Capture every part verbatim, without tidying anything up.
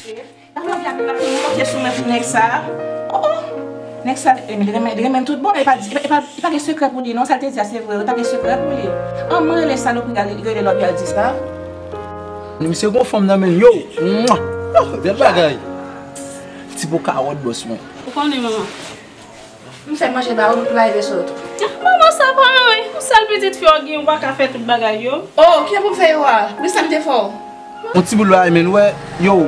Gade yon gade la pou monte sou mwen pou nèg sa. Oh, oh. Nèg sa, li renmen, li renmen tout bon. Li pa, li pa, li pa, li pa gen sekrè pou li, non. Sa l te di a, se vre. Li pa gen sekrè pou li. An mwen rele salopri a, li rele lòt, li al di sa. Misye gon fanm nan men l, yo. Mwa. Oh, bèl bagay. Ti po kawòt, bòs mwen. Ou konnen, manman. M fè manje ba ou, m pou lave sou tou. Manman, sa pa anyen. Yon sèl pitit fi w gen, ou pa ka fè tout bagay yo. Oh, kiyè pou m fè yo a? Wi, sa m te fè w. Yon ti boul bagay, men, wè, yo,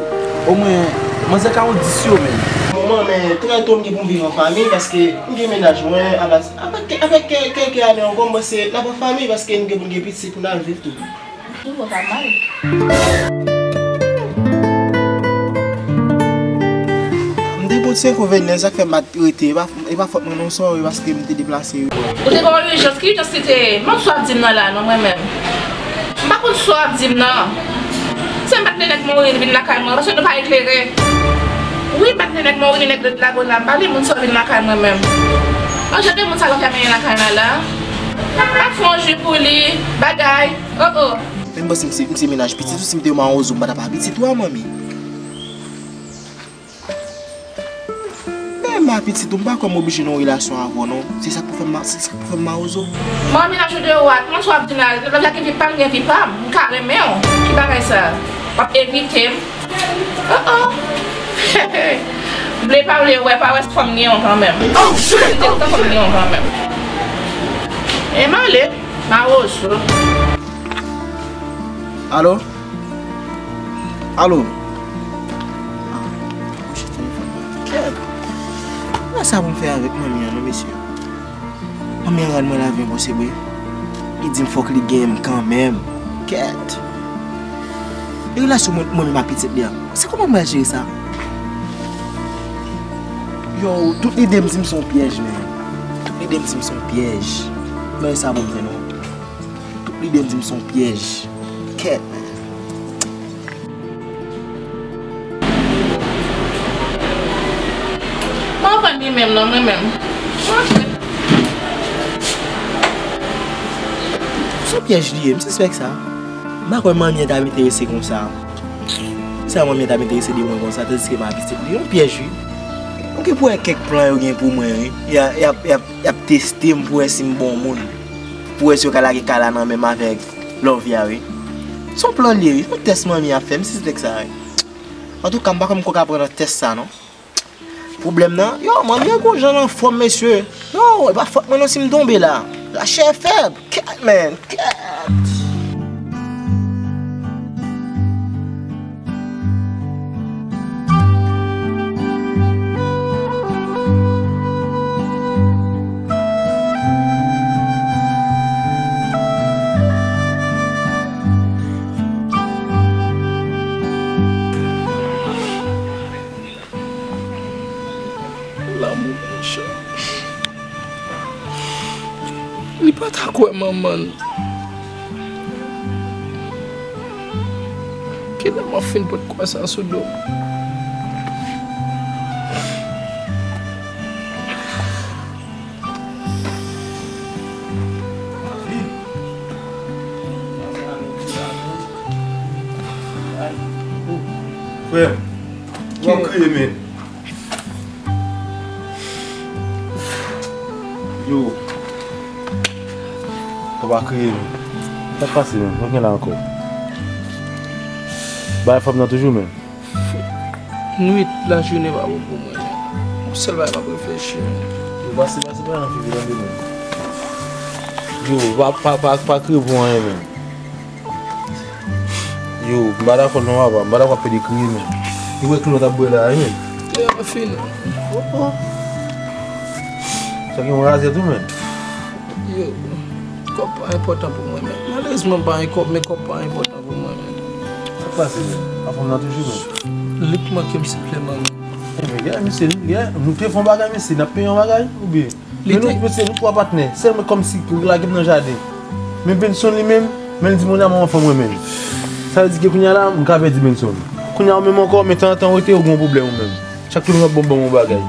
omwen, manzè ka yon dis yo, men. Manman, men, trè to m gen pou m viv an fanmi, paske m gen mennaj mwen, avèk, avèk, avèk kè, kè, kè ane ankò, m panse n ap an fanmi, paske n gen pou n gen pitit pou n al viv tou. Ou pa mal. M te gon ti enkonvenyan, sa k fè m pa t rete. E pa, e pa fòt mwen non, sorry, paske m te deplase, wi. Ou te gen yon ijans, ki ijans li te ye? M pa konn sa w ap di m nan la, non, mwen menm. M pa konn sa w ap di m nan. Se m pa t vle nèg mouri vin lakay mwen, paske nou pa eklere. Wi, m pa t vle nèg mouri, ni nèg Lagonav, m pa vle moun sa yo vin lakay mwen menm. An jan de moun sa yo fè menyen lakay la la. M ap fè yon ji pou li, bagay. Oh, oh. Men m panse m se, m se mennaj pitit ou, si m te yon mawozo, m pa t ap a pitit ou a, manmi. Men m pa pitit ou, m pa kwè m oblije nan yon relasyon avè w, non. Se sa k pou fè m ma-, se sa k pou fè m mawozo. Mwen mennaj ou de wat, mwen sou ap di nan lòt la gen vi pa m, gen vi pa m. M ka renmen w. Ki bagay sa? W ap evite m. Oh, oh. Vle pa vle, wè pa wè, se fò m gen w kanmenm. Oh, shit! Se te kontan fò m gen w kanmenm. E m ale, mawozo. Alo? Alo? Ah, kouche telefòn nan. Kèt! Mwen sa pou m fè avèk manmi an, non, mesye. Manmi an rann mwen lavi enposib, wi. Li di m fòk li genyen m kanmenm. Kèt! E relasyon mwen, mwen menm ak pitit li an? Se kòman mwen jere sa? Yo, tout lide m di m se yon pyèj, men. Tout lide m di m se yon pyèj. Mwen sa pou m fè, non. Tout lide m di m se yon pyèj. Kèt, men. Mwen konprann li menm non, mwen menm. Se yon pyèj li ye, m sispèk sa. M pa kwè manmi an t ap enterese konsa. Sa manmi an t ap enterese de mwen konsa, tandiske m a pitit li. Yon pyèj, wi. M gen pou wè kèk plan yo gen pou mwen, wi. Y a, y ap, y ap, y ap teste m pou wè si m bon moun. Pou wè si yo ka lage kay la nan men m avèk Love ya, wi. Se yon plan li ye, wi. Se yon tès manmi ap fè, m sispèk sa, wi. Antouka, m pa kwè m ko ka pran nan tès sa, non. Pwoblèm nan, yo, manmi an gon jan anfòm, mesye. Yo, e pa fòt mwen non si m tonbe la. Lachè fèb. Kèt, man. Kèt. Lanmou mechan. Li pa ta kwè manman l. Kilè m ap fin pot kwa sa sou do m? Frè, w ap kriye, men. Yo. Fò pa kriye, men. Sa k pase, men? Mwen gen la ankò. Bay fanm nan toujou, men. Nwit, lajounen pa bon pou mwen, men. Yon sèl bagay m ap reflechi, men. Yo, pase, pase pa nan figi tande, men. Yo, pa, pa, pa, pa kriye pou anyen, men. Yo, m pa dakò non, papa. M pa dakò ap pede kriye, men. Ou wè klò t ap bwè la, wi, men. Yo, fini. Oh, oh. Sa gen yon razè tou, men. Yo, kòb pa enpòtan pou mwen, men. Malerezman, m pa gen kòb, men kòb pa enpòtan pou mwen, men. Sa k pase, men? Anfòm nan toujou, men. Lik manke m sipleman, men. Enben, gade, mesye, nou, gade, nou te fè yon bagay, mesye, n ap peye yon bagay, oubyen? Men nou, mesye, nou twa patnè. Sèlman kòmsi lage m nan jaden. Men Benson li menm, men l di moun a m anfòm mwen menm. Sa vle di ke kounye a la, m ka pèdi Benson. Kounye a ou menm ankò, men tanzantan ou rete, ou gen yon pwoblèm ou menm. Chak tou nou ap bon ban yon bagay.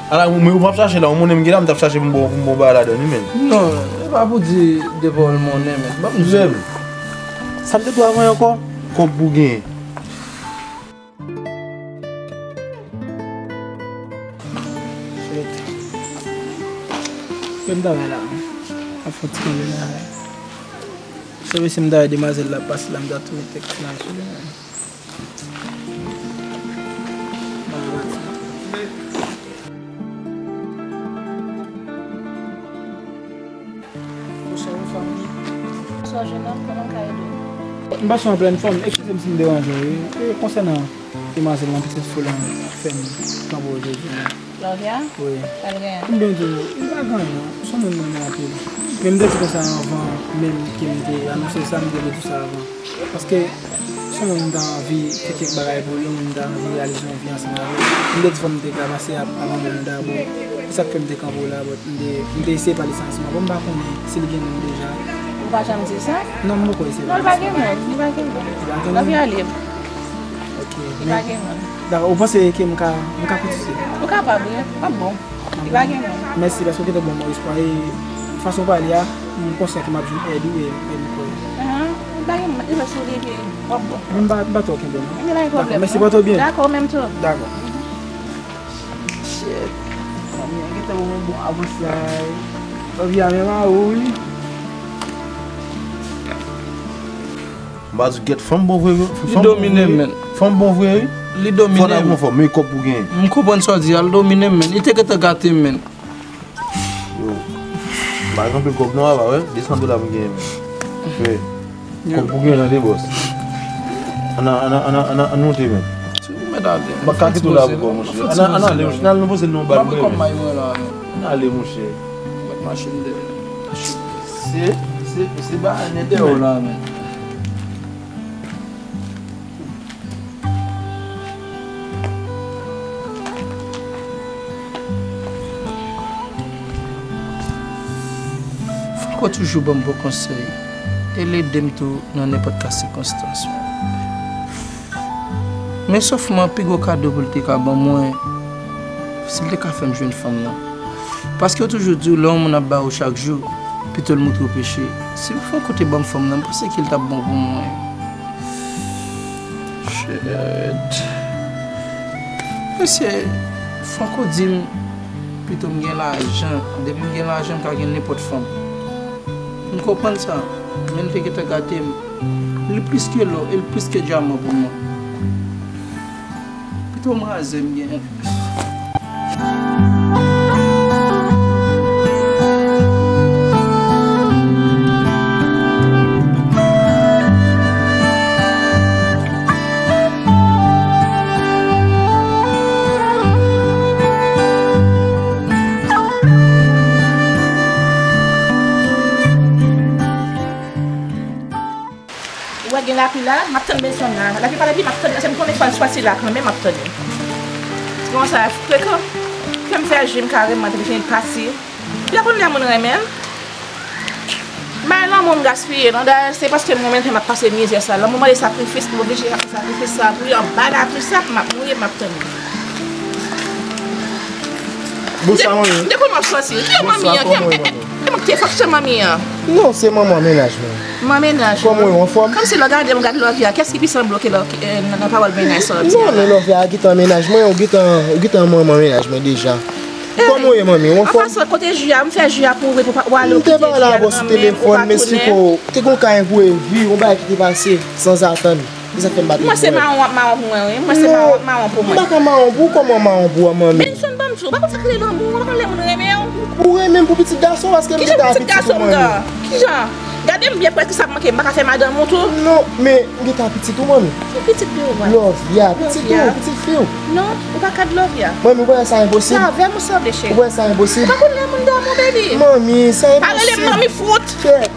Ala, mwen, mwen, m ap chache la, yon monnen m gen la, m t ap chache pou m bon, pou m bon bagay ladan li, men. Non, e pa pou di devan w l monnen, men. Ban m di. Frè m, sa m te dwe avè ankò, kòb pou genyen. M travay la. Ap fè ti kanpe la. Se vre si m ta wè demwazèl la pase la, m ta tou met tèks la sou li menm. Bonswa, fanmi. Bonswa, jenòm, kòman m ka ede w? M pa sou anplèn fòm, eskize m si m deranje w, wi. E konsènan demwazèl lan, pitit fi w lan fè m kanpe w jodi a. Lòvya? Wi. Sa l genyen? M byen di w, li pa gen anyen non. Se yon moun m renmen anpil. Men m te di konsa anvan menm ke m te anonse sa, m te vle di sa avan. Paske se yon moun m ta anvi fè kèk bagay pou li, yon moun m ta anvi reyalize yon vi ansanm avè l. M te di fò m te ka pase ap, ap yon moun dabò. Se sa k fè m te kanpe w la, but m te, m te eseye pale sa ansanm avè w. M pa konnen si l gen moun deja. Ou pa janm di sa? Non, m poko eseye pale sa. Non, li pa gen moun, li pa gen moun. Li pa gen moun? Lòvya lib. Ok, men, dakò, ou panse ke m ka, m ka kontinye? Ou kapab, wi. W ap bon. Li pa gen moun. Mèsi, paske w gentan ban mwen espwa. E fason w pale a, m konsyan ke m ap jwenn èd, wi, e, e m kwè. Ahan, li pa gen moun, li rete sou li, epi w ap bon. Men m pa, m pa twò kenbe w non. Li pa gen pwoblèm non. Dakò, mèsi, pòte w byen. Dakò, ou menm tou. Dakò. Shit. Manmi an gentan ban mwen bon avansay. Lòvya menm a ou, wi. M pa di w gèt fanm bon vre, vre. Li domine m, men. Fanm bon vre, wi. Li domine m. Fò n al pran fanm, men kòb pou genyen. M konprann sa w di a, li domine m, men. Li te gentan gate m, men. Yo. M pa gen anpil kòb non, apa, wè. De san dola m genyen, men. Frè. Yo. Kòb pou genyen nan de bòs. Ann, ann, ann, ann, ann, ann monte, men. Si w mèt ale. M pa ka kite w la pou kòb, monchè. Ann, ann ale, monchè. Ann al nan poze nou bal, men. M pa pran kòb may mwen la, men. Ann ale, monchè. Mèt mache m de. Se, se, se bagay nèt, men. Dèyè w la, men. Franco toujou ban m bon konsèy e l ede m tou nan nenpòt ka sikonstans. Men sòfman, pi gwo kado pou l te ka ban mwen, si l te ka fè m jwenn fanm nan. Paske yo toujou di w, lè yon moun ap ba ou chak jou, pito l montre w peche. Si Franco te ban m fanm nan, m panse ke l t ap bon pou mwen. Shit. Mesye, Franco di m, pito m gen lajan. Depi m gen lajan, m ka gen nenpòt fanm. M konprann sa, men l te gentan gate m. Li plis ke lò, e l plis ke dyaman pou mwen. Pito m raze m gen. Ou wè gen lapli la, m ap tann bezwen la. Lapli pa lapli, m ap tann, se m konnen fwa, fwa sila kanmenm m ap tann li. Konsa, frekan, fè m fè je m kareman, te byen pase. Ou pa konn lè moun renmen l. Bay lanmou m gaspiye, non, dayè, se paske m renmen l fè m ap pase mizè sa. Lanmou mande sakrifis, m oblije fè sakrifis sa pou li, anba lapli sa, m ap mouye, m ap tann li. Bonswa, manmi. M te konn w ap sòti. Ki manmi an? Ki manmi an? Ki manmi an? Non, se manman mennaj mwen. Manman mennaj mwen. Kòman w ye, w anfòm? Kòmsi lè w gade m, w gad Lòvya, kiyès ki pi sanble w ke lò, eh, nan, nan pawòl mennaj sa w ap di a la? Non, men Lòvya gentan mennaj mwen, ou gentan, ou gentan manman mennaj mwen deja. Kòman w ye, manmi? W anfòm? An pasan, kote ji a? M fè ji a pou ou, pou w ale, ou kite ji a nan men m, ou pa tounen. M te pale avè w sou telefòn, m esplike w. Te gen yon ka enprevi, yon bagay ki te pase, sanzatann. Se sa k fè m pa te di w. Mwen se mawon w ap mawon pou mwen, wi. Mwen se mawon w ap mawon pou mwen. Non, m pa ka mawon pou ou, kòman mawon pou ou, manmi? Benson, ban m di w, ou pa konn sa k rele lanmou, ou pa konn lè moun renmen w. Ou renmen m pou pitit gason, paske m gentan pitit ou, manmi. Kijan pitit gason m nan? Kijan? Gade m byen, prèske sa k manke m, m pa ka fè madanm ou tou. Non, men m gentan pitit ou, manmi. Ki pitit de ou, wa? Lòvya, pitit ou, pitit fi w. Non, ou pa ka di Lòvya. Manmi, ou wè sa enposib? Se avè m ou sanble, cheri. Ou wè sa enposib? Ou pa konn lè moun damou, baby. Manmi, sa enposib. Pa rele m manmi fout. Kèt.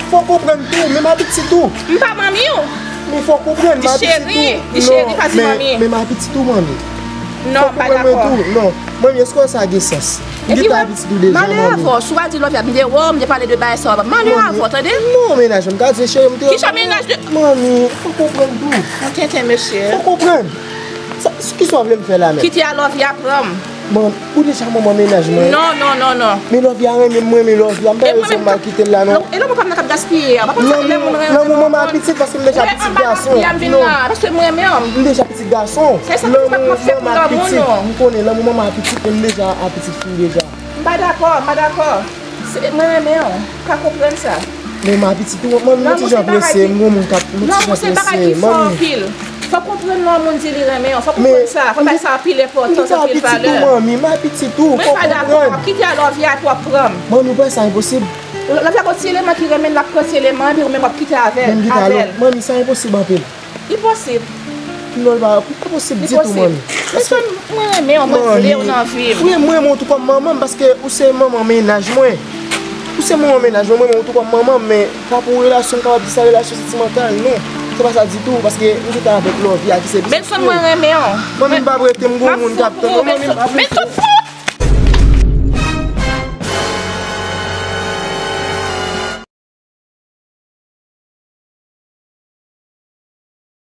Fò w konprann tou, men m apitit ou. M pa manmi w. Men fò w konprann, m apitit ou. Di cheri, di cheri, pa di manmi. Non, men, men m apitit ou, manmi. Non, m pa dakò. Fò w konprann mwen tou. Non, manmi, èske w wè sa gen sans? M gentan apitit ou deja, manmi. Epi wè, malè avè w, si w al di Lòvya m deyò, m te pale de bagay sa w ap, malè avè w, tande? Non, mennaj mwen, m ka di cheri, m te... Kijan mennaj de... Manmi, fò w konprann tou. Yon tenten, mesye. Fò w konprann. Sa, kisa w vle m fè la menm? Kite a, Lòvya pran m. Bon, ou deja manman mennaj mwen. Non, non, non, non. Men Lòvya renmen m, mwen renmen Lòvya. M pa bezwen m al kite l la, non. E lanmou pa m nan k ap gaspiye a. Ou pa konn sa k rele moun renmen moun. Lanmou manman ak pitit, paske m deja pitit gason. Non. Paske m renmen w. M deja pitit gason. Lanmou manman ak pitit. M konnen lanmou manman ak pitit, men m deja apitit fi deja. M pa dakò, m pa dakò. Se- Mwen renmen w. Ou ka konprann sa. Men ma pitit ou, manmi, mwen ti jan prese, m gon moun k ap, mwen ti jan prese, manmi. Fò konprann lè yon moun di li renmen w. Fò konprann sa. Fò bay sa anpil enpòtans, anpil valè. Manmi, ma pitit ou, fò konprann. Mwen pa dakò, w ap kite a lòvye a pou w ap pran m. Manmi, ou pa sa enposib. Lòvye a gon ti eleman ki renmen l, l ap pran ti eleman an, epi ou menm w ap kite avè l. Menm gen talè, manmi, sa enposib anpil. Li posib. Non, li pa, li pa posib ditou, manmi. Paske mwen renmen w, mwen vle w nan vi m. Wi, mwen renmen w tou kòm manman m, paske ou se manman mennaj mwen. Ou se manman mennaj mwen, mwen renmen w tou kòm manman m, men pa pou relasyon m kapab di sa relasyon santimantal, non. Se pa sa ditou, paske m gentan avèk Lòvye a ki se biznis li. Belson, mwen renmen w. Manmi, m p ap rete, m gon moun k ap tann mwen, manmi, m p ap rete.